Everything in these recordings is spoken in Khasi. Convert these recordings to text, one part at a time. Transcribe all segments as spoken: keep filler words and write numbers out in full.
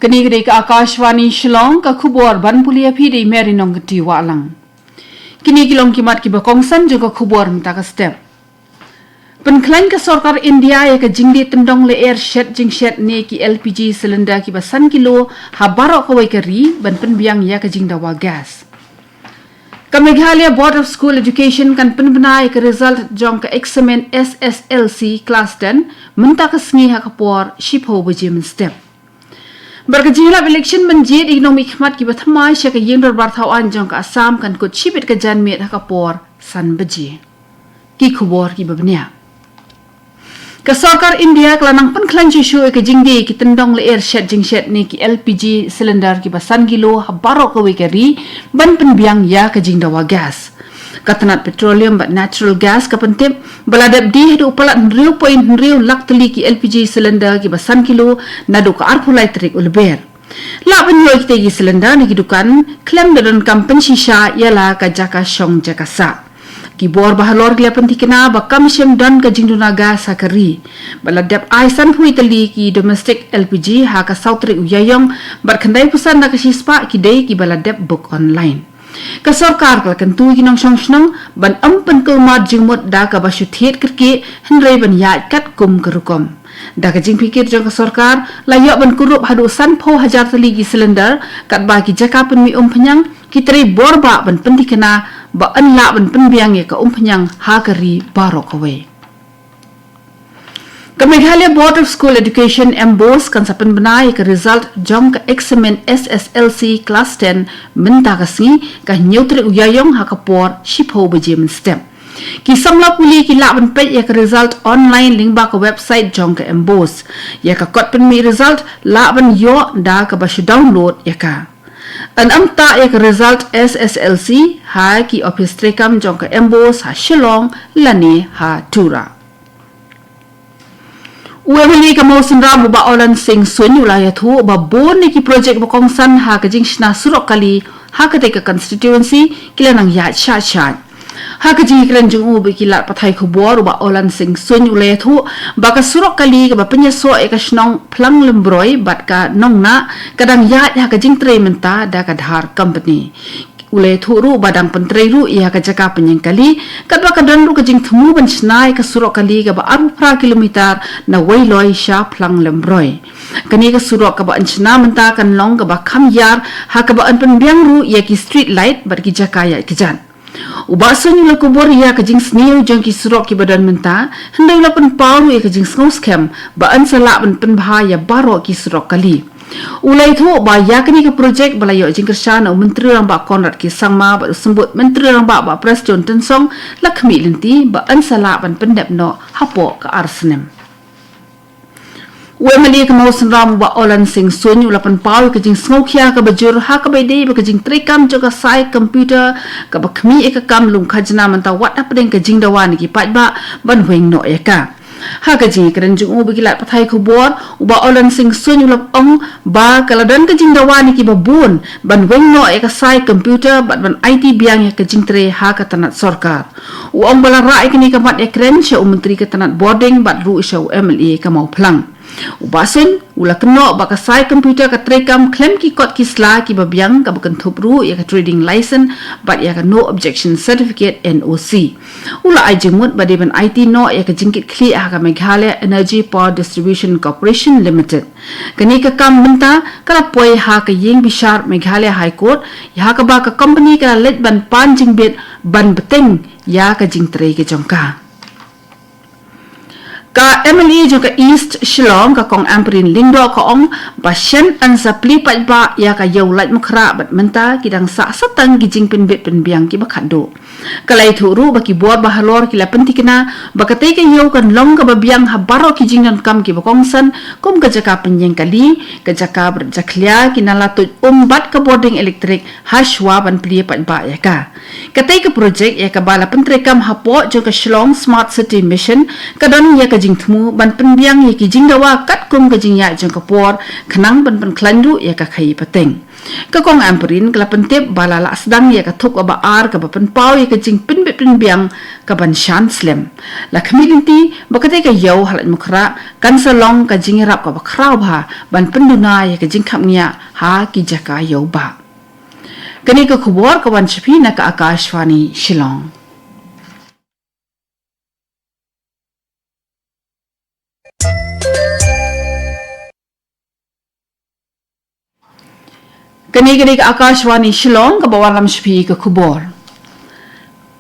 Kane ka dei ka Akashvani Shillong, ka khubor ban pule ïa phi da i Mary Nongkynrih Wahlang. Kine ki long ki mat kiba kongsan jong ka khubor mynta ka step. Pynkhlaiñ ka sorkar India ïa ka jingdie tyndong lyer shet jingshet ne ki L P G cylinder kiba san kilo ha baroh kawei ka ri ban pynbiang ïa ka jingdawa gas. Ka Meghalaya Board of School Education kan pynbna ïa ka result jong ka eksamin S S L C Class ten mynta ka sngi ha ka por shiphew baje mynstep. Bad ka jingïalap election ban jied ïa ki nongmihkhmat kiba thymmai sha ka ïing dorbar thaw aiñ jong ka Assam kan kut shibit ka janmiet ha ka por san baje. Ki khubor kiba bniah. Ka sorkar India ka la nang pynkhlaiñ shuh shuh ïa ka jingdie ki tyndong lyer shet jingshet ne ki L P G cylinder kiba san kilo ha baroh kawei ka ri ban pynbiang ïa ka jingdawa gas. Ka tnat Petroleum bad Natural Gas ka pyntip ba la dep die haduh palat hynriew point hynriew lak tylli ki L P G cylinder kiba san kilo naduh ka arphew lai tarik u Lber. Lah ban ïoh ïa kitei ki cylinder na ki dukan khlem da donkam pynshisha ïa la ka jaka shong jaka sah. Ki bor bahalor ki la pynthikna ba kam shym don ka jingduna gas ha ka ri. Ba la dep ai sanphew tylli ki domestic L P G ha ka saw tarik u Ïaïong bad khyndaiphew san na ka shispah ki dei kiba la dep book online. Ka sorkar ka la kyntu ïa ki nongshong shnong ban ym pynkulmar jingmut da kaba shu thied kyrkieh hynrei ban ïaid katkum ka rukom. Da ka jingpyrkhat jong ka sorkar la ïoh ban kurup haduh sanphew hajar tylli ki cylinder katba ki jaka pynmih umphniang ki trei bor bha ban pynthikna ba yn lah ban pynbiang ïa ka umphniang ha ka ri baroh kawei. Ka Meghalaya Board of School Education, MBOSE, kan sa pynbna ïa ka result jong ka eksamin S S L C Class ten mynta ka sngi, ka hynñiew tarik u Ïaïong ha ka por shiphew baje mynstep. Ki samla pule ki lah ban peit ïa ka result online lyngba ka website jong ka MBOSE. Ïa ka kot pynmih result lah ban ïoh da kaba shu download ïa ka. Yn ym tah ïa ka result S S L C ha ki ophis treikam jong ka MBOSE ha Shillong lane ha Tura. U MLA ka Mawsynram u Bah Orlan Singh Suin u la ïathuh ba bun na ki projek ba kongsan ha ka jingshna surok kali ha katei ka constituency ki la nang ïaid shah shah. Ha ka jingïakren jong u bad ki lad pathai khubor u Bah Orlan Singh Suin u la ïathuh ba ka surok kali kaba pynïasoh ïa ka shnong Phlang Lymbroi bad ka Nongnah ka dang ïaid ha ka jingtrei mynta da ka Dhar Company. U la ïathuh ruh ba dang pyntrei ruh ïa ka jaka pynïeng kali, katba ka don ruh ka jingthmu ban shna ïa ka surok kali kaba arphew phra kilometer na Weiloi sha Phlang Lymbroi. Kane ka surok kaba yn shna mynta kan long kaba kham ïar ha kaba yn pynbiang ruh ïa ki street light bad ki jaka ïaid kjat. U Bah Suin u la kubur ïa ka jingsniew jong ki surok kiba don mynta, hynrei u la pynpaw ruh ïa ka jingsngew skhem ba yn sa lah ban pynbha ïa baroh ki surok kali. U la ïathuh ba ïa kane ka projek ba la ïoh jingkyrshan na u Myntri Rangbah Conrad K Sangma bad u Symbud Myntri Rangbah Bah Prestone Tynsong la khmih lynti ba yn sa lah ban pyndep noh hapoh ka ar snem. U MLA ka Mawsynram u Bah Orlan Singh Suin u la pynpaw ïa ka jingsngewkhia kaba jur ha kaba ïadei bad ka jingtreikam jong ka sai computer kaba khmih ïa ka kam lum khajna mynta wat hapdeng ka jingdawa na ki paidbah ban weng noh ïa ka. Ha ka jingïakren jong u bad ki lad pathai khubor, u Bah Orlan Singh Suin u la ong ba ka la don ka jingdawa na kiba bun ban weng noh ïa ka sai computer bad ban aiti biang ïa ka jingtrei ha ka tnat sorkar. U ong ba la rah ïa kane ka mat ïakren sha u Myntri ka tnat bording bad ruh sha u MLA ka Mawphlang. U Bah Suin u la kynnoh ba ka sai computer ka treikam khlem ki kot ki sla kiba biang kaba kynthup ruh ïa ka trading license bad ïa ka no objection certificate, NOC. U la ai jingmut ba dei ban aiti noh ïa ka jingkitkhlieh ha ka Meghalaya Energy Power Distribution Corporation Limited. Kane ka kam mynta ka la poi ha ka ïing bishar Meghalaya High Court, ïa kaba ka company ka la leit ban pan jingbit ban bteng ïa ka jingtrei ka jong ka. Ka MLA jong ka East Shillong ka Kong Ampareen Lyngdoh ka ong ba shen yn sa plie paidbah ïa ka ïew Laitumkhrah bad mynta ki dang sah satang ki jingpynbit pynbiang kiba khatduh. Ka la ïathuh ruh ba ki bor bahalor ki la pynthikna ba katei ka ïew kan long kaba biang ha baroh ki jingdonkam kiba kongsan kum ka jaka pynïeng kali, ka jaka bret jakhlia, ki nala tuid um bad ka bording elektrik ha shuwa ban plie paidbah ïa ka. Katei ka projek ïa kaba la pyntreikam hapoh jong ka Shillong Smart City Mission ka don ïa ka jingthmu ban pynbiang ïa ki jingdawa katkum ka jingïaid jong ka por khnang ban pynkhlaiñ ruh ïa ka khaïi pateng. Ka Kong Ampareen ka la pyntip ba la lah sdang ïa ka thup kaba ar kaba pynpaw ïa ka jingpynbit pynbiang kaban shan slem. La khmih lynti ba katei ka ïew ha Laitumkhrah kan sa long ka jingïarap kaba khraw bha ban pynduna ïa ka jingkhapngiah ha ki jaka ïew bah. Kane ka khubor ka wan sha phi na ka Akashvani Shillong. Kane, kane ka Akashvani Shillong kaba wanlam sha phi ka khubor.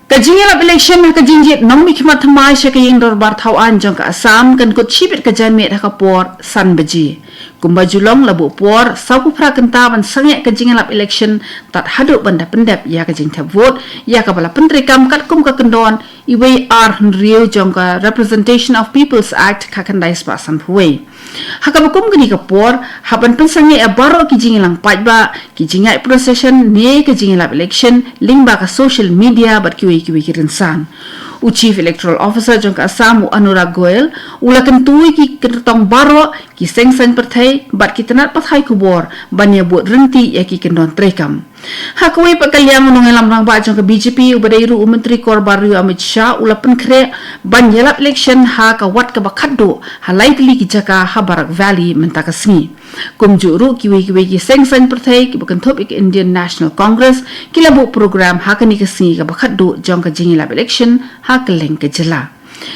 Ka jingïalap election ha ka jingjied nongmihkhmat thymmai sha ka ïing dorbar thaw aiñ jong ka Assam kan kut shibit ka janmiet ha ka por san baje. Kumba ju long la buh por sawphew phra kynta ban sangeh ka jingïalap election tad haduh ban da pyndep ïa ka jingthep vote ïa kaba la pyntreikam katkum ka kyndon iwei ar hynriew jong ka Representation of People's Act khatkhyndai spah sanphew wei. Ha kaba kum kane ka por, hap ban pynsangeh ïa baroh ki jingïalang paidbah, ki jingai procession ne ka jingïalap election lyngba ka social media bad kiwei kiwei ki rynsan. U Chief Electoral Officer jong ka Assam, u Anurag Goel, u la kyntu ïa ki kyrtong baroh, ki seng saiñ pyrthei bad ki tnat pathai khubor ban ïa bud rynti ïa ki kyndon treikam. Ha kawei pat ka liang, u nongïalam rangbah jong ka B J P uba dei ruh u Myntri Kor Barrio Amit Shah u la pynkhreh ban ïalap election ha ka wat kaba khatduh ha lai tylli ki jaka ha Barak Valley mynta ka sngi. Kumjuh ruh kiwei kiwei ki seng saiñ pyrthei kiba kynthup ïa ka Indian National Congress ki la buh program ha kane ka sngi kaba khatduh jong ka jingïalap election ha kylleng ka jylla.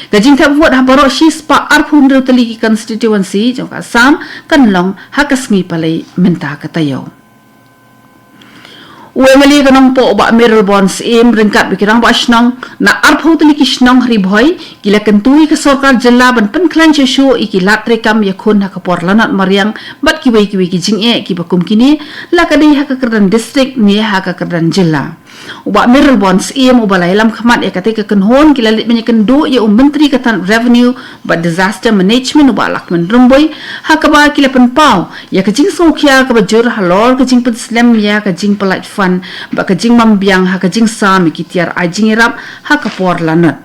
Ka jingthep vote ha baroh shispah arphew hynriew tylli ki constituency jong ka Assam kan long ha ka sngi Palei mynta ka taïew. U M L A ka Nongpoh u Bah Mayralborn Syiem ryngkat bad ki rangbah shnong na arphew tylli ki shnong ha Ri Bhoi ki la kyntu ïa ka sorkar jylla ban pynkhlaiñ shuh shuh ïa ki lad treikam ïakhun ha ka por lanot mariang bad kiwei kiwei ki jingeh kiba kum kine, la ka dei ha ka kyrdan district ne ha ka kyrdan jylla. U Bah Mayralborn Syiem uba la ïalam khmat ïa katei ka kynhun ki la leit ban ïakynduh ïa u Myntri ka tnat Revenue bad Disaster Management u Bah Lahkmen Rymbui, ha kaba ki la pynpaw ïa ka jingsngewkhia kaba jur halor ka jingpynslem ïa ka jingpyllait fund bad ka jingbym biang ha ka jingsam ïa ki tiar ai jingïarap ha ka por lanot.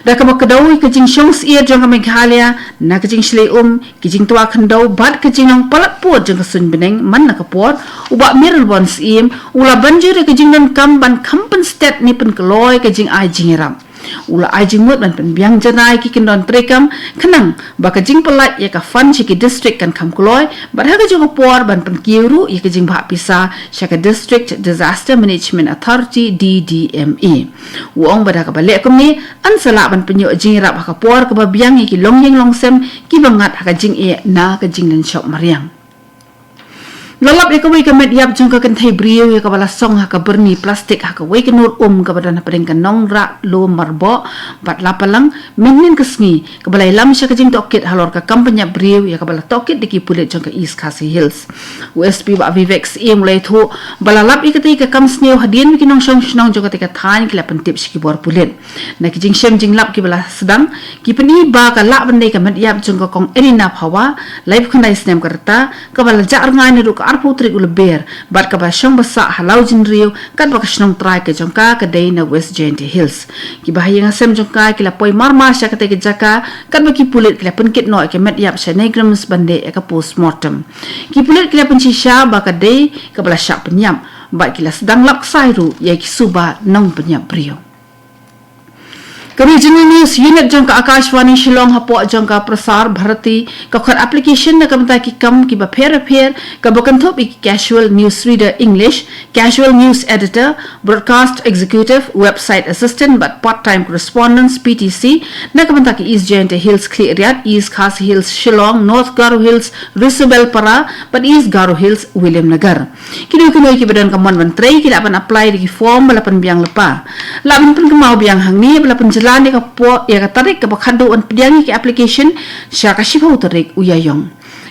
Da kaba kdew ïa ka jingshong syier jong ka Meghalaya na ka jingshlei um, ki jingtwa khyndew bad ka jinglong palat pud jong ka suiñ bneng man la ka por, u Bah Mayralborn Syiem u la ban jur ïa ka jingdonkam ban kham pynstet ne pynkloi ka jingai jingïarap. U la ai jingmut ban pynbiang janai ki kyndon treikam khnang ba ka jingpyllait ïa ka fund sha ki district kan kham kloi bad ha kajuh ka por ban pynkiew ruh ïa ka jingbhah pisa sha ka District Disaster Management Authority, D D M A. U ong ba da kaba leh kumne, yn sa lah ban pynïoh jingïarap ha ka por kaba biang ïa ki longïing longsem kiba ngat ha ka jingeh na ka jinglynshop mariang. La lap ïa kawei ka met ïap jong ka kynthei briew ïa kaba la song ha ka byrni plastik ha kawei ka nur um kaba don hapdeng ka Nongrah Lum Marboh bad Lapalang mynhynnin ka sngi, kaba la ïalam sha ka jingtohkit halor ka kam pynïap briew ïa kaba la tohkit da ki pulit jong ka East Khasi Hills. U S P Bah Vivek Syiem u la ïathuh ba la lap ïa katei ka kam sniew hadien ba ki nongshong shnong jong katei ka thaiñ ki la pyntip sha ki bor pulit. Na ki jingshem jinglap kiba la sdang, ki pyni ba ka lah ban dei ka met ïap jong ka Kong Erina Phawa, laiphew khyndai snem ka rta, kaba la jah rngai naduh ka arphew tarik u Lber bad kaba shong ba sah ha Lawjynriew, katba ka shnong trai ka jong ka ka dei na West Jaintia Hills. Kiba ha ïing ha sem jong ka ki la poi marmar sha katei ka jaka, katba ki pulit ki la pynkit noh ïa ka met ïap sha NEIGRIHMS ban leh ïa ka post mortem. Ki pulit ki la pynshisha ba ka dei kaba la shah pynïap bad ki la sdang lap ksai ruh ïa ki suba nongpynïap briew. Ka Regional News Unit jong ka Akashvani Shillong hapoh jong ka Prasar Bharati ka khot application na ka bynta ki kam kiba pher bapher kaba kynthup ïa ki casual news reader English, casual news editor, broadcast executive, website assistant bad part-time correspondence, P T C, na ka bynta ka East Jaintia Hills Khliehriat, East Khasi Hills Shillong, North Garo Hills Rissubelpara bad East Garo Hills Williamnagar. Kino kino kiba don ka mon ban trei ki lah ban apply da ki form ba la pynbiang lypa. Lah ban pynkynmaw biang hangne ba la pynjlan ïa ka por, ïa ka tarik kaba khatduh ban pdiang ïa ki application sha ka shiphew tarik u Ïaïong.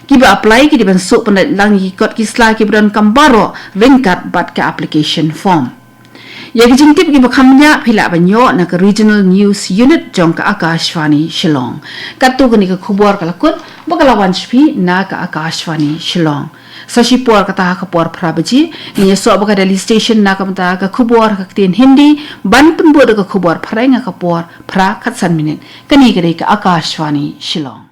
Kiba apply ki dei ban shu pynlait lang ïa ki kot ki sla kiba donkam baroh ryngkat bad ka application form. Ïa ki jingtip kiba kham bniah phi lah ban ïoh na ka Regional News Unit jong ka Akashvani Shillong. Katto kane ka khubor ka la kut bad ka la wan sha phi na ka Akashvani Shillong. Sa shipor kata ha ka por phra baje ngin ïasoh bad ka Delhi Station na ka bynta ka khubor ha ka ktien Hindi, ban pynbud da ka khubor phareng ha ka por phra khatsan minit. Kane ka dei ka Akashvani Shillong.